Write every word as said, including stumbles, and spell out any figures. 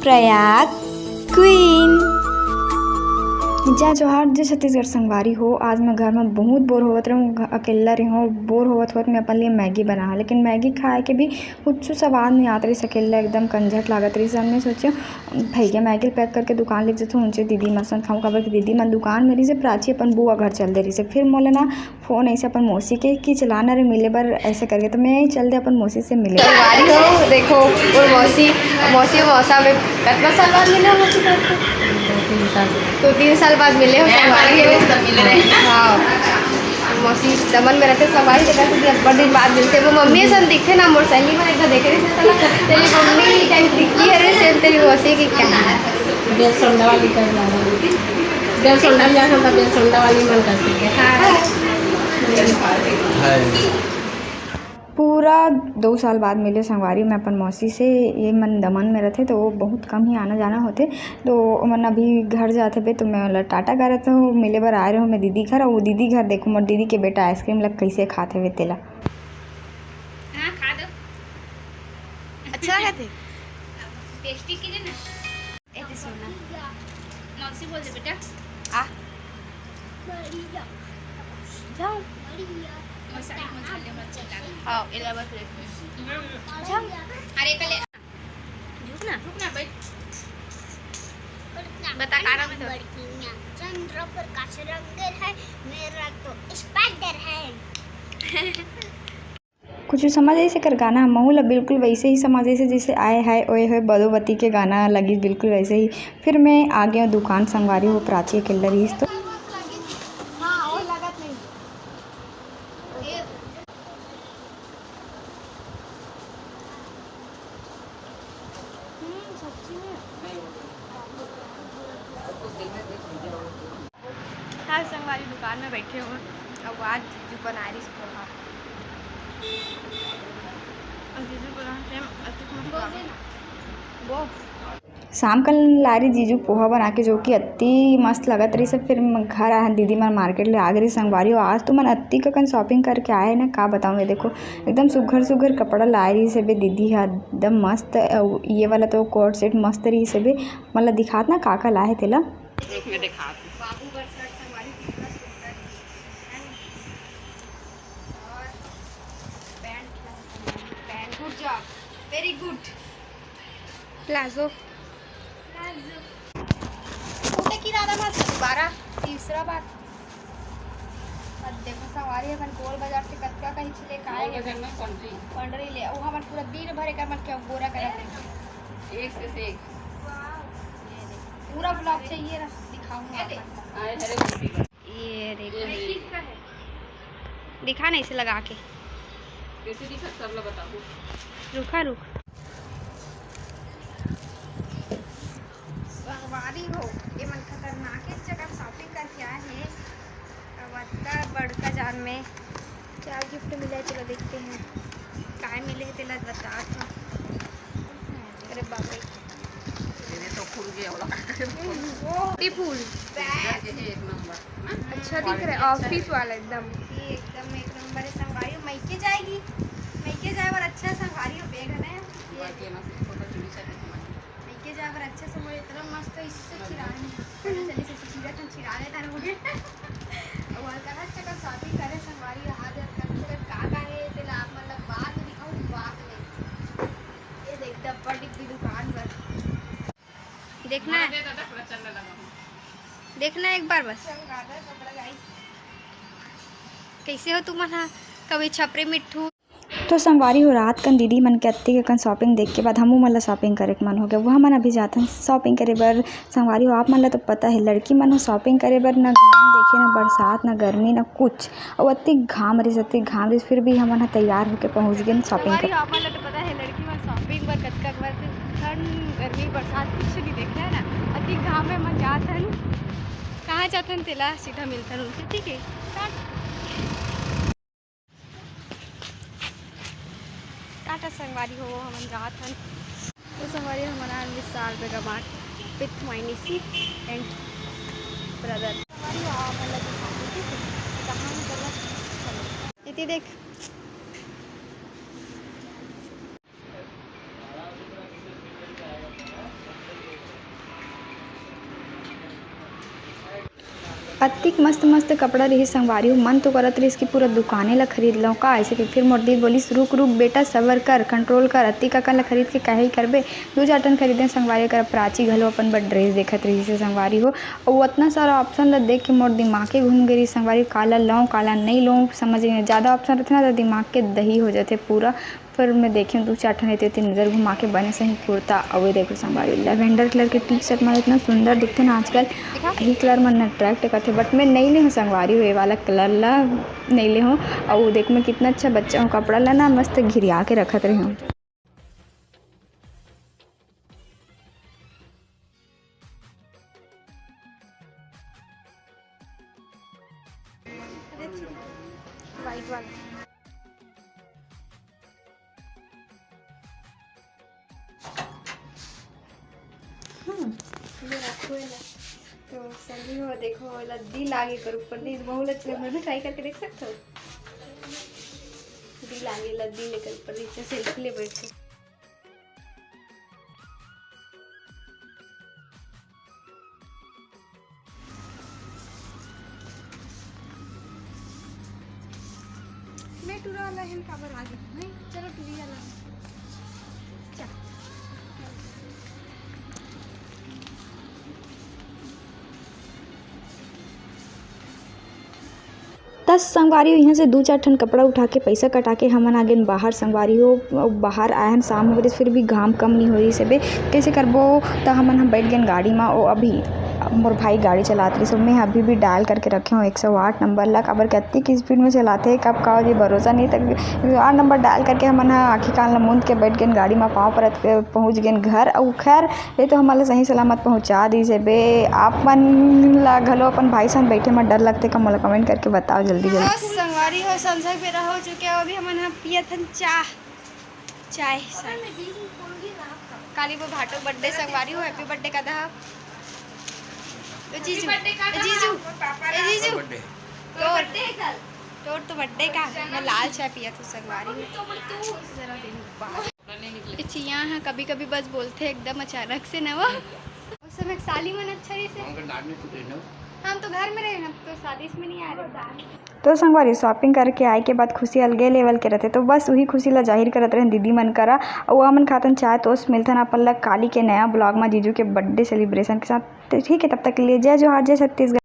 Prayag queen. जय जोहार, जय छत्तीसगढ़ संगवारी हो। आज मैं घर में बहुत बोर होवत रहूँ, घ-, अकेल्ला रहूँ, बोर होवत होवत मैं अपन लिए मैगी बनाहूँ, लेकिन मैगी खाए के भी कुछ स्वाद नहीं आत रहिस, अकेल्ला एकदम कंझट लागत रहिस। अब मैं सोचेंव, भैया मैगी पैक करके दुकान ले जथों, उनसे दीदी मन संग खाऊँ, काबर कि दीदी मन दुकान में रहिस हे, प्राची अपन बुआ घर चल दे रहिस हे। फिर मोला ना फोन ऐसे अपन मौसी के कि चला ना रे मिले बर ऐसे करके, तो मैं चल दे अपन मौसी से मिले। संगवारी हो, देखो, वो मौसी, मौसी मौसा में कितना साल बाद मिले हो मौसी को? दो तीन साल। दो तीन साल बाद मिले हो संगवारी हो। हाँ, मौसी दमन में रहते संगवारी, देखा तो अब्बड़ दिन बाद मिलते। वो मम्मी सन दिखे ना, मोर सहेली में एक बार देखे रहे थे ना, तेरी मम्मी टाइप दिखती है रे, सेम तेरी मौसी की क्या। बेलसोंडा वाली कर ला। बेलसोंडा में जाना था, बेलसोंडा वाली मन करती है। हाँ। पूरा दो साल बाद मिले संगवारी मैं अपन मौसी से। ये मन दमन में रहते तो वो बहुत कम ही आना जाना होते, तो ओमन अभी घर जाते बे, तो मैं ओला टाटा करत हूँ, मिले बर आए रहूँ मैं दीदी घर। वो दीदी घर देखो, मोर दीदी के बेटा आइसक्रीम ला कैसे खाते हुए तेला। हाँ, खा दो। अच्छा लगा थे? टेस्टी की ना। ए, ते सोना। मौसी बोल दे बेटा। आ। बढ़िया। जाओ। बढ़िया। मसाले, मसाले मत चला। हाँ, इलावा प्लेट में। जाओ। अरे, कले। झुक ना। झुक ना, बैठ। बता, का नाम है तोर? बढ़िया। चंद्र प्रकाश रंगेल है, मेरा तो स्पाइडर है। कुछ समझ आइस एकर गाना, महू ल बिल्कुल वैसे ही समझ आइस, जैसे आए हाय ओए होए बदोबती के गाना लगिस, बिल्कुल वैसे ही। फिर मैं आ गेंव दुकान संगवारी हो, प्राची अकेल्ला रहिस तो। हाँ, संगवारी दुकान में बैठे हो, अब आज जीजू बनाए रहिस पोहा। अब जीजू बनाए टाइम अतिक मस्त लागत। वो शाम कन लाए रहिस जीजू पोहा बना के, जो कि अति मस्त लगत रहिस। फिर मैं घर आए, दीदी मन मार्केट ले आ गे रहिस संगवारी हो। आज तो मन अतिक अकन shopping करके आए ना, का बताऊँ। ये देखो, एकदम सुघर सुघर कपड़ा लाए रहिस हे बे दीदी ह, एकदम मस्त। अउ ये वाला तो कोट सेट मस्त रहिस हे बे। मतलब दिखात ना का का लाए हे तेला। रुक, मैं दिखात हूँ। बाबू बर शर्ट संगवारी कितना सुंदर है। और pant, pant, good job, very good। Palazzo. Palazzo. उठे की दादा मस्त दोबारा, तीसरा बार। अब देखो संगवारी, अपन गोल बाजार से कतका कहीं छिले काए गोल बाजार में पंडरी। पंडरी ले, वो हमन पूरा दिन भर एकर मन के गोरा करत रहे। एक से, से एक। ये देखो, पूरा vlog चाहिए ना, दिखाऊंगा ये देख। आपको। आए हरे गोभी। ये देखो। ये है। दिखा ना इसे लगा के। कैसे दिखा, सब ला बताऊँ। रुका, रुक। संगवारी हो, ये मन खतरनाक एक जगह shopping करके आए हैं। अब अतका बड़का जान में क्या gift मिला है, चलो देखते हैं। काय मिले है, तेला बता तो। अरे बाप रे। ये तो खुल गया होला। वो भी फूल। ये है एक नंबर। अच्छा दिख रहा है, quality अच्छा है। Office वाला एकदम। ये एकदम एक नंबर है संगवारी, मइके जाएगी, मइके जाए बर अच्छा संगवारी हो bag है ना। ये बाकी है ना, फोटो चुड़ी चाहिए तुम्हारी। मइके जाए बर अच्छा संगवारी, इतना मस्त इससे चिराने। पहले चली से चिरा था, चिरा लेता ना मुझे। और कहाँ से कल shopping करे संगवारी, आज कल से का का है, तेला आप मतलब बाद में दिखाऊँ, बाद में। ये देख, डब्बा डिब्बी दुकान पर। देखना है। देखना एक बार बस। कैसे हो तुमन हा? कभी छपरी मिट्ठू। तो संगवारी हो, रात कन दीदी मन के अत्ती के कन shopping देख के बाद हमू मन ला shopping करे के मन हो गया। वो हमन अभी जाथन shopping करे बर। संगवारी हो, आप मन ला तो पता है, लड़की मन ह shopping करे बर ना घाम देखे, ना बरसात, ना गर्मी, ना कुछ। अउ अतिक घाम रिस, अतिक घाम रिस, फिर भी हमन ह तैयार होके पहुंच गेन shopping करे। संगवारी हो, आप मन ला तो पता है, लड़की मन shopping बर कतका बर ठंड, गर्मी, बरसात कुछ नहीं देखे है ना, अतिक घाम में मन जात हन। कहाँ जात हन तेला सीधा मिलथन उनसे, ठीक है। टाटा संगवारी हो, हमन जात हन। तो संगवारी, हमन आन Vishal Mega Mart with my niece and brother। संगवारी हो, आप मन ला दिखाते, ठीक है? कहाँ निकलना, चलो। इति देख। अतिक मस्त मस्त कपड़ा रिहिस संगवारी हो, मन तो करत रिहिस कि पूरा दुकाने ला खरीद लंव का, ऐसे कि फिर मोर दीदी बोलिस, "रुक रुक बेटा, सबर कर, कंट्रोल कर, अतिक अकन ला खरीद के काहे करबे, दू चार ठन खरीदेन।" संगवारी हो, करा प्राची घलो अपन बर ड्रेस देखत रिहिस हे संगवारी हो, अउ अतना सारा ऑप्शन ला देख के मोर दिमाग के घूम गे रिहिस संगवारी हो, काला लंव काला नइ लंव, समझ नइ, ज्यादा ऑप्शन रहिथे ना त दिमाग के दही हो जाथे पूरा। फिर मैं देखेंव दू चार ठन एती ओती नजर घुमा के बने सही कुर्ता। अउ ये देखो संगवारी, लैवेंडर कलर के टी शर्ट मन इतना सुंदर दिखथे ना आजकल, यही कलर मन अट्रैक्ट करथे। बट मैं नइ ले हंव संगवारी हो, ये वाला कलर ला नइ ले हंव। अउ देख मैं कितना अच्छा बच्चा हूँ, कपड़ा ला ना मस्त घिरिया के रखत रहे हूँ। वाइट वाला। हम्म, ये रखो है ना। तो संगी हो, देखो, लद्दी लागे कर ऊपर नहीं, बहुत अच्छा है। मैं भी ट्राई करके देख सकता हूँ। दिल आगे लद्दी लेकर ऊपर नीचे सेल्फी ले बैठो। मैं टुरा वाला हेन काबर आ गई? नहीं, चलो टुरी वाला। चल। त संगवारी हो, इहाँ से दू चार ठन कपड़ा उठा के, पैसा कटा के हमन आ गेन बाहर। संगवारी हो, बाहर आए हन, शाम हो गइस, फिर भी घाम कम नहीं होइस हे बे। कैसे करबो? त हमन ह बैठ गेन गाड़ी म। ओ अभी मोर भाई गाड़ी चलात रहिस, मैं अभी भी डायल करके रखे हूँ एक सौ आठ नंबर ला, काबर के अतिक स्पीड में चलाथे, कब का हो जाही भरोसा नहीं। तक आठ नंबर डायल करके हमन ह आँखी कान ला मूंद के बैठ गेन गाड़ी म, पाँव परत के पहुँच गेन घर। अउ खैर, ये तो हमन ला सही सलामत पहुँचा दिस हे बे। आप मन ला घलो अपन भाई संग बैठे म डर लगथे का? मोला कमेंट करके बताओ जल्दी जल्दी। तो संगवारी हो, संझा के बेरा हो चुके हे, अभी हमन ह पियत हन चाह, चाय, चाय। काली वो भाटो बर्थडे संगवारी हो, हैप्पी बर्थडे का दहा। ए जीजू, ए जीजू, ए जीजू, तोर, तोर तो बर्थडे का, मैं लाल चाय पियत हूँ संगवारी हो। ये चिया ह कभी-कभी बस बोलथे एकदम अचानक से नवा। उस समय साली मन अच्छा रहिसे। हम तो घर में रहे ना, तो शादी में नहीं आ रहे। तो संगवारी, शॉपिंग करके आए के बाद खुशी अलगे लेवल के रहथे, तो बस उही खुशी ला जाहिर करत रहन दीदी मन करा। अउ हमन खातन चाय, तोस मिलथन अपन ला काली के नया ब्लॉग मा जीजू के बर्थडे सेलिब्रेशन के साथ। तो ठीक है, तब तक के लिए जय जोहार, जय छत्तीसगढ़।